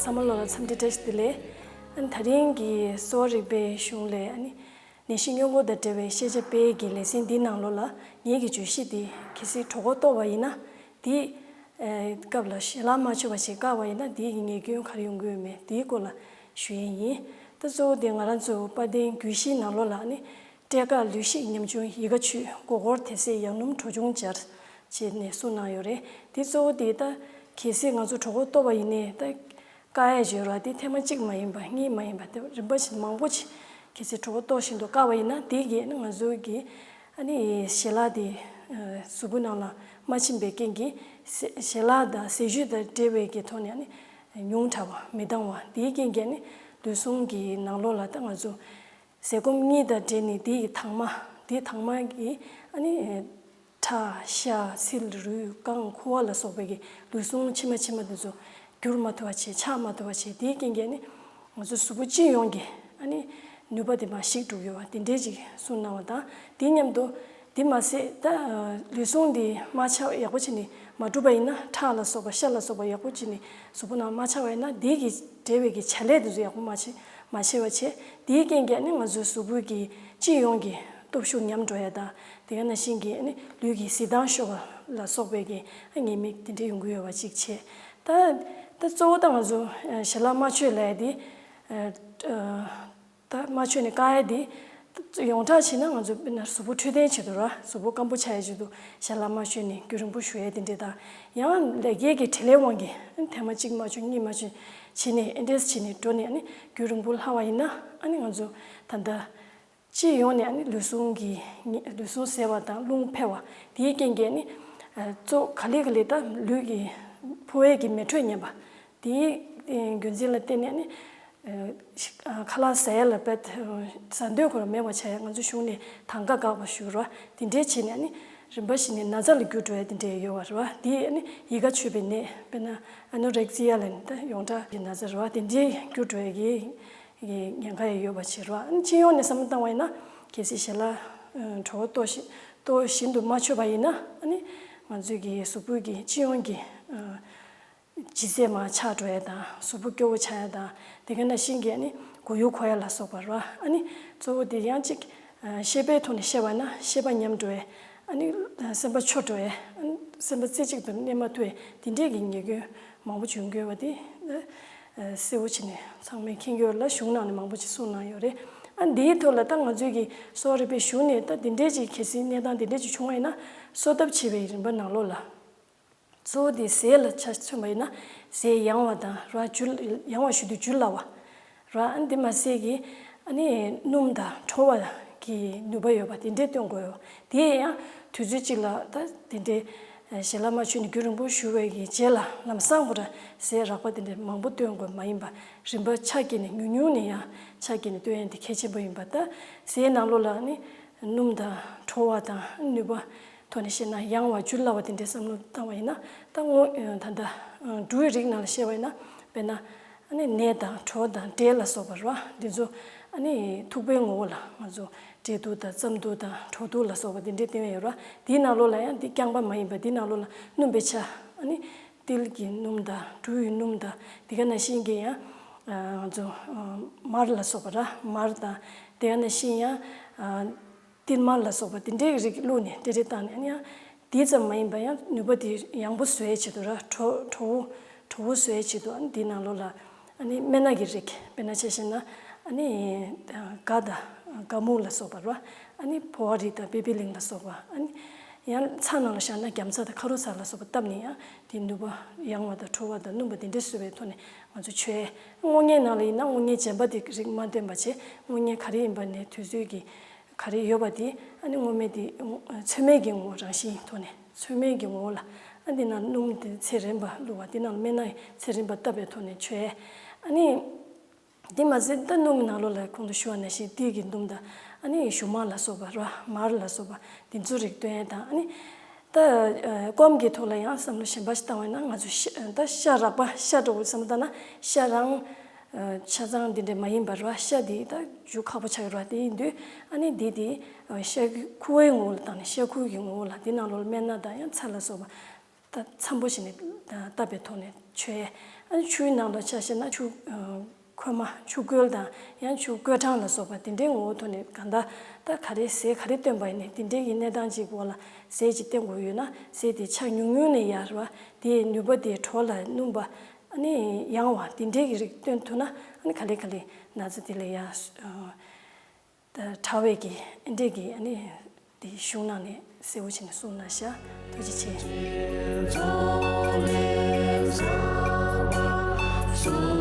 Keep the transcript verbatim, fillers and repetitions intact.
ཚང་མ་ལོ་ལ་འཚམས་འདྲི་བཀྲ་ཤིས་བདེ་ལེགས། ཨ་ནི་དེ་རིང་གི་གསོ་བ་རིག་པའི་གཞུང་ལས་ཨ་ནི་ནད་གཞི་སྔོན་འགོག་དང་འབྲེལ་བའི་ཤེས་བྱ་སྤེལ་གྱི་ལེ་ཚན་འདིའི་ནང་ལོགས་ལ་ངེད་ཀྱི་བརྗོད་གཞི་འདི་གལ་སྲིད་གྲོད་ཁོག་ལྟོགས་པ་ཡིན་ན་འདི་ཨེ་སྐབས་ལ་ཞལ་ལག་མ་མཆོད་པ་ཞིག་བཀག་པ་ཡིན་ན་འདི་གི་ཉེས་སྐྱོན་ག་རེ་ཡོང་གི་ཡོད་མེད་འདིའི་སྐོར་ལ་ཞུ་ཡས་ཡིན། ད་གཙོ་བོ་དེ་ང་རང་ཚོ་དཔལ་ལྡན་རྒྱུད་བཞིའི་ནང་ལོགས་ལ་ནི་བཀྲེས་སྐོམ་ལུས་ཤེད་ཉམ་ཆུང་ཡི་ག་འཆུས་མགོ་སྐོར་དེ་ཚེ་ཡང་སྣུམ་དྲོ་ཆུང་སྦྱར་བྱས་ནས་གསུངས་གནང་ཡོད་རེད། དེ་གཙོ་བོ་དེ་ད་གལ་སྲིད་ང་ཚོ་གྲོད་ཁོག་ལྟོགས་པ་ཡིན་ནའི་ད་བཀག་ཡས་བརྗོད་ར་དེ་ཐེངས་མ་གཅིག་མ་ཡིན་པ་གཉིས་མ་ཡིན་པ་དེ་རིམ་པ་བཞིན་མང་པོ་ཅིག་གལ་སྲིད་གྲོད་ཁོག་ལྟོགས་བཞིན་དུ་བཀག་པ་ཡིན་ན་དེ་གིས་ནི་ང་ཚོ་གི་ཨ་ནི་ཞལ་ལག་དེ་གཟུགས་པོ་ནང་ལ་མ་ཕྱིན་པའི་རྐྱེན་གྱིས་ཞལ་ལག་དང་ཟས་བཅུད་དང་འབྲེལ་བའི་གི་ཐོག་ནས་ཨ་ནི་ཉུང་དྲགས་པ་མི་འདང་བ་དེའི་རྐྱེན་གྱིས་ནི་ལུས་ཟུངས་ཀྱི་ནང་ལོགས་ལ་ད་ང་ཚོ་ཟས་སྐོམ་གཉིས་དང་འབྲེལ་ནས་དེ་ཡི་དྭངས་མ། དེ་དྭངས་མ་གི་ཨ་ནི་ཁྲག་ཤ་ཚིལ་རུས་རྐང་ཁུ་བ་ལ་སོགས་པའི་གི་ལུས་ཟུངས་ཕྱི་མ་ཕྱི་མ་དེ་ཚོ་འགྱུར་མ་ཐུབ་པ་བྱས་ཆགས་མ་ཐུབ་པ་བྱས་དེའི་རྐྱེན་གྱིས་ནི་ང་ཚོ་གཟུགས་པོ་སྤྱི་ཡོངས་ཀྱི་ཨ་ནི་ནུས་པ་དེ་མར་ཞིག་འགྲོ་གི་ཡོད་པ་དེ་འདྲའི་ཅིག་གསུངས་གནང་བ་དང་དེ་མཉམ་དུ་དེ་མ་ཟད་ད་ལུས་ཟུངས་དེ་མ་ཆགས་ཡག་པོ་བྱས་ནས་མ་གྲུབ་པ་ཡིན་ན་ཁྲག་ལ་སོགས་པ་ཤ་ལ་སོགས་པ་ཡག་པོ་བྱས་ནས་གཟུགས་པོ་ནང་མ་ཆགས་པ་ཡིན་ན་དེ་གི་འབྲེལ་བའི་གི་བྱ་ལས་དེ་ཚོ་ཡག་པོ་མ་བྱེད་མ་བྱས་པ་བྱས། དེའི་རྐྱེན་གྱིས་ནི་ང་ཚོའི་གཟུགས་པོའི་གི་སྤྱི་ཡོངས་ཀྱི་སྟོབས་ཤུགས་ཉམས་འགྲོ་ཡ་དང་དེ་ག་ནང་བཞིན་གྱི་ནི་ལུས་ཀྱི་གཟི་མདངས་ཤོར་བ་ལ་སོགས་པའི་གི་ཉེས་དམིགས་དེ་འདྲ་ཡོང་གི་ཡོད་པ་གཅིག་བྱས། ད་ད་གཙོ་བོ་ད་ང་ཚོ་ཞལ་ལག་མ་མཆོད་ལབ་ཡ་དེ་ད་མ་མཆོད་ནས་བཀག་ཡ་དེ་ཡོངས་གྲགས་བྱས་ན་ང་ཚོ་དཔེར་ན་གཟུགས་པོ་འཕྲོད་བསྟེན་ཆེད་དུ་ར་གཟུགས་པོ་སྐམ་པོ་ཆགས་ཡ་ཆེད་དུ་ཞལ་ལག་མ་མཆོད་ནས་རྒྱུན་རིང་པོ་བཞུགས་ཡ་དེ་འདྲ་དང་ཡང་ལས་ཀའི་གི་བྲེལ་བའི་དབང་གིས་ཐེངས་མ་གཅིག་མ་མཆོད་གཉིས་མ་མཆོད་བྱས་ནས་ཨེ་འདྲས་བྱས་ནས་འགྲོ་ནས་ཨ་ནི་རྒྱུན་རིང་པོ་ལྷག་པ་ཡིན་ན་ཨ་ནི་ང་ཚོ་ད་ལྟ་སྤྱི་ཡོངས་ནས་ཨ་ནི་ལུས་ཟུངས་ཀྱི་ལུས་ཟུངས་ཟད་པ་དང་རླུང་འཕེལ་བ་དེའི་རྐྱེན་གྱིས་ཨ་ནི་གཙོ་ག་ལེ་ག་ལེ་ད་ལུས་ཀྱི་ཕོ་བའི་གི་མེ་དྲོད་ཉམས་པ་དེའི་རྒྱུ་མཚན་ལ་བརྟེན་ནས་ཨ་ནི་ཁ་ལག་ཟ་ཡ་ལ་དཔེ་ཟ་འདོད་ཁོ་རང་མེད་པ་བྱ་ཡ་ང་ཚོ་གཞུང་ནས་དང་ག་བཀག་པ་ཞུ་རོགས་དེ་འདྲས་བྱས་ནས་ཨ་ནི་རིམ་པ་བཞིན་ནས་ན་ཚ་ལ་འགྱུར་འགྲོ་ཡ་དེ་འདྲས་ཡོད་པ་རེད་བ། དེ་ཨ་ནི་ཡི་ག་འཆུས་པའི་ནད་དཔེར་ན་ཨ་ནོ་རེག་ཙི་ཡ་ལ་ནི་ད་ཡོངས་གྲགས་ཀྱི་ན་ཚ་རེད་བ་དེ་འདྲས་འགྱུར་འགྲོ་ཡ་གི་ཉེན་ཁ་ཡང་ཡོད་པ་ཞིག་རེད་བ། ཨ་ནི་སྤྱི་ཡོངས་ནས་བསམ་བློ་བཏང་བ་ཡིན་ན་གལ་སྲིད་ཞལ་ལག་གྲོད་ཁོག་ལྟོགས་ཤི་ལྟོགས་བཞིན་དུ་མ་མཆོད་པ་ཡིན་ན་ཨ་ནི་ང་ཚོའི་གི་གཟུགས་པོའི་གི་སྤྱི་ཡོངས་ཀྱི་ལྗིད་ཚད་མར་ཆག་འགྲོ་ཡ་དང་གཟུགས་པོ་སྐྱོ་བོ་ཆགས་ཡ་དང་དེ་ག་ནང་བཞིན་གྱི་ཨ་ནི་མགོ་ཡུ་འཁོར་ཡ་ལ་སོགས་པ་རེད་བ། ཨ་ནི་གཙོ་བོ་དེ་ཡང་གཅིག་ཤེས་པའི་ཐོག་ནས་བཤད་པ་ན་ཤེས་པ་ཉམས་འགྲོ་ཡ་ཨ་ནི་སེམས་པ་འཕྱོ་འགྲོ་ཡ་ཨ་ནི་སེམས་པ་རྩེ་གཅིག་ཏུ་གནས་མ་ཐུབ་ཡ་དེ་འདྲས་ཀྱི་ཉེས་སྐྱོན་མང་པོ་བྱུང་དགོས་པ་དེ་གསལ་བོ་བྱས་ནས་ཚང་མས་མཁྱེན་གྱི་ཡོད་ལ་གཞུང་ནང་ནས་མང་པོ་ཅིག་གསུངས་གནང་ཡོད་རེད། ཨ་འདིའི་ཐོག་ལ་ད་ང་ཚོའི་གི་གསོ་བ་རིག་པའི་གཞུང་ནས་ད་འདི་འདྲས་ཅིག་གལ་སྲིད་གནས་སྟངས་འདི་འདྲས་ཅིག་བྱུང་བ་ཡིན་ན་གསོ་ཐབས་བྱེད་པའི་རིམ་པ་ནང་ལོགས་ལ། གཙོ་བོ་དེ་ཟས་ལ་ཆ་མཚོན་པ་ཡིན་ན་ཟས་ཡང་བ་དང་ར་འཇུ་ཡང་བ་ཞུ་དུས་འཇུ་སླ་བ་ར་ཨ་འདི་མ་ཟས་ཀྱི་ཨ་ནི་སྣུམ་དང་དྲོ་བ་གི་ནུས་པ་ཡོད་པ་དེ་འདྲས་སྟོན་དགོས་ཡོད། དེ་ཡང་དུས་ཚོད་གཅིག་ལ་ད་དེ་འདྲས་ཞལ་ལག་མ་མཆོད་ནས་རྒྱུན་རིང་པོ་བཞུགས་པའི་གི་རྗེས་ལ་ལམ་སང་ཁོ་ར་ཟས་རགས་པ་དེ་འདྲས་མང་པོ་སྟོན་དགོས་མ་ཡིན་པ་རིམ་པ་ཆ་བརྒྱད་ནས་ཉུང་ཉུང་ནས་ཡང་ཆ་བརྒྱད་ནས་སྟོན་ཡ་དེ་གལ་ཆེན་པོ་ཡིན་པ་ད་ཟས་ནང་ལོགས་ལ་ཨ་ནི་སྣུམ་དང་དྲོ་བ་དང་ནུས་པ། ཐོག་ནས་བཤད་ན་ཡང་བ་འཇུ་སླ་བ་དེ་འདྲའི་བསམ་བློ་བཏང་བ་ཡིན་ན་ད་དངོས་ད་ལྟ་འབྲུ་ཡི་རིགས་ནང་ལ་བཤད་པ་ཡིན་ན་དཔེར་ན་ཨ་ནི་ནས་དང་གྲོ་དང་འབྲས་ལ་སོགས་པ་རེད་བ། འདི་ཚོ་ཨ་ནི་ཐུག་པའི་ངོ་བོ་ལ་ང་ཚོ་འབྲས་ཐུག་དང་རྩམ་ཐུག་དང་གྲོ་ཐུག་ལ་སོགས་པ་དེ་འདྲའི་སྟོན་ཡ་ཡོད་རེད་བ། དེའི་ནང་ལོགས་ལ་ཡང་འདི་རྐྱང་པ་མ་ཡིན་པ་འདི་ནང་ལོགས་ལ་སྣུམ་པའི་ཆ་ཨ་ནི་ཏིལ་གྱི་སྣུམ་དང་འབྲུ་ཡི་སྣུམ་དང་དེ་ག་ནང་བཞིན་གྱི་ཡང་ང་ཚོ་མར་ལ་སོགས་པ་ར་མར་དང་དེ་ག་ནང་བཞིན་ཡང་། ཏིལ་མར་ལ་སོགས་པ་དེ་འདྲའི་རིགས་བླུགས་ནས་འབྲེལ་འདྲིས་བཏང་ནས་ཨ་ནི་ཡང་དེ་ཙམ་མ་ཡིན་པ་ཡང་ནུས་པ་དེ་ཡང་པོ་བཟོ་ཡའི་ཆེད་དུ་ར་དྲོ་དྲོ་བོ་དྲོ་བོ་བཟོ་ཡའི་ཆེད་དུ་ཨ་ནི་དེའི་ནང་ལོགས་ལ་ཨ་ནི་སྨན་སྣ་གི་རིགས་དཔེར་ན་ཆ་བཞག་ན་ཨ་ནི་སྒ་དང་སྒ་སྨུག་ལ་སོགས་པ་ར་ཨ་ནི་ཕོ་བ་རིགས་དང་པེ་པི་ལིང་ལ་སོགས་པ་ཨ་ནི་ཡང་ཚྭ་ནང་ལ་བཞག་ན་རྒྱམ་ཚྭ་དང་ཁ་རུ་ཚྭ་ལ་སོགས་པ་བཏབ་ནས་ཡང་དེའི་ནུས་པ་ཡང་བ་དང་དྲོ་བ་དང་སྣུམ་པ་དེ་འདྲ་བཟོ་བའི་ཐོག་ནས་ང་ཚོ་མཆོད་ཡས། སྔོ་ངད་ནང་ལ་ཡིན་ན་སྔོ་ངད་རྗེན་པ་དེ་རིགས་མ་བཏོན་པ་བྱས་སྔོ་ངད་ག་རེ་ཡིན་པ་ནས་དུས་ཚོད་ཀྱི་ག་རེ་ཡོད་པ་དེ་ཨ་ནི་སྔོ་སྨན་དེ་ཚོད་མའི་གི་ངོ་བོ་རང་བཞིན་ཐོག་ནས་ཚོད་མའི་གི་ངོ་བོ་ལ་ཨ་འདི་ནང་སྣུམ་དེ་ཚད་རན་པ་བླུགས་པ་འདི་ནང་སྨན་སྣ་ཚད་རན་པ་བཏབ་པའི་ཐོག་ནས་མཆོད། ཨ་ནི་འདི་མ་ཟད་ད་སྣུམ་ནང་ལོགས་ལ་གོང་དུ་ཞུ་བ་ནང་བཞིན་ཏིལ་གྱི་སྣུམ་དང་ཨ་ནི་ཞུ་མར་ལ་སོགས་པ་ར་མར་ལ་སོགས་པ་འདི་ཚོ་རིགས་བཏོན་ཡས་དང་ཨ་ནི་ད་སྐོམ་གྱི་ཐོག་ལ་ཡང་བསམ་བློ་གཞན་པ་ཞིག་བཏང་བས་ན་ང་ཚོ་ཤ་ད་ཤ་རགས་པ་ཤ་འདྲ་བོ་བསམ་བློ་བཏང་ན་ཤ་རང་། ཆ་ཚང་འདི་འདྲ་མ་ཡིན་པ་ར། ཤ་འདི་ད་འཇུ་ཁག་པོ་ཆགས་ཀྱི་ར། དེ་ཡིན་དུས་ཨ་ནི་འདི་དེ་ཤ་ཁུ་བའི་ངོ་བོ་ལ་བཏང་ནས། ཤ་ཁུ་གི་ངོ་བོ་ལ་འདི་ནང་ལོགས་ལ་སྨན་སྣ་དང་ཡང་ཚྭ་ལ་སོགས་པ་ད་འཚམ་པོ་ཞིག་ནས་བཏབ་པའི་ཐོག་ནས་མཆོད་ཡས། ཨ་ནི་ཆུའི་ནང་དུ་ཆ་བཞག་ན་ཆུ་ཁོལ་མ། ཆུ་ཁོལ་དང་ཡང་ཆུ་ཁོལ་གྲང་ལ་སོགས་པ་དེ་འདྲའི་ངོ་བོ་ཐོག་ནས་གང་ལྟར་ད་ག་རེ་ཟས་ག་རེ་བཏོན་པ་ཡིན་ནའི་དེ་འདྲའི་གི་གནས་སྟངས་ཅིག་འོག་ལ་ཟས་ཅིག་བསྟེན་དགོས་ཡོད་ན། ཟས་དེ་ཆ་ཉུང་ཉུང་ནས་ཡར་བ་དེའི་ནུས་པ་དེ་དྲོ་ལ་སྣུམ་པ་ཨ་ནི་ཡང་བ་དེ་འདྲའི་གི་རིགས་བསྟེན་ཐུབ་ན་ཨ་ནི་ག་ལེ་ག་ལེ་ན་ཚ་དེ་ལས་ཡར་ཨ་ད་དྲག་པའི་གི་ཨ་འདྲས་ཀྱི་ཨ་ནི་དེ་གཞུང་ནང་ནས་གསལ་བོ་བྱས་ནས་གསུངས་གནང་ཤག་ཐུགས་རྗེ་ཆེ།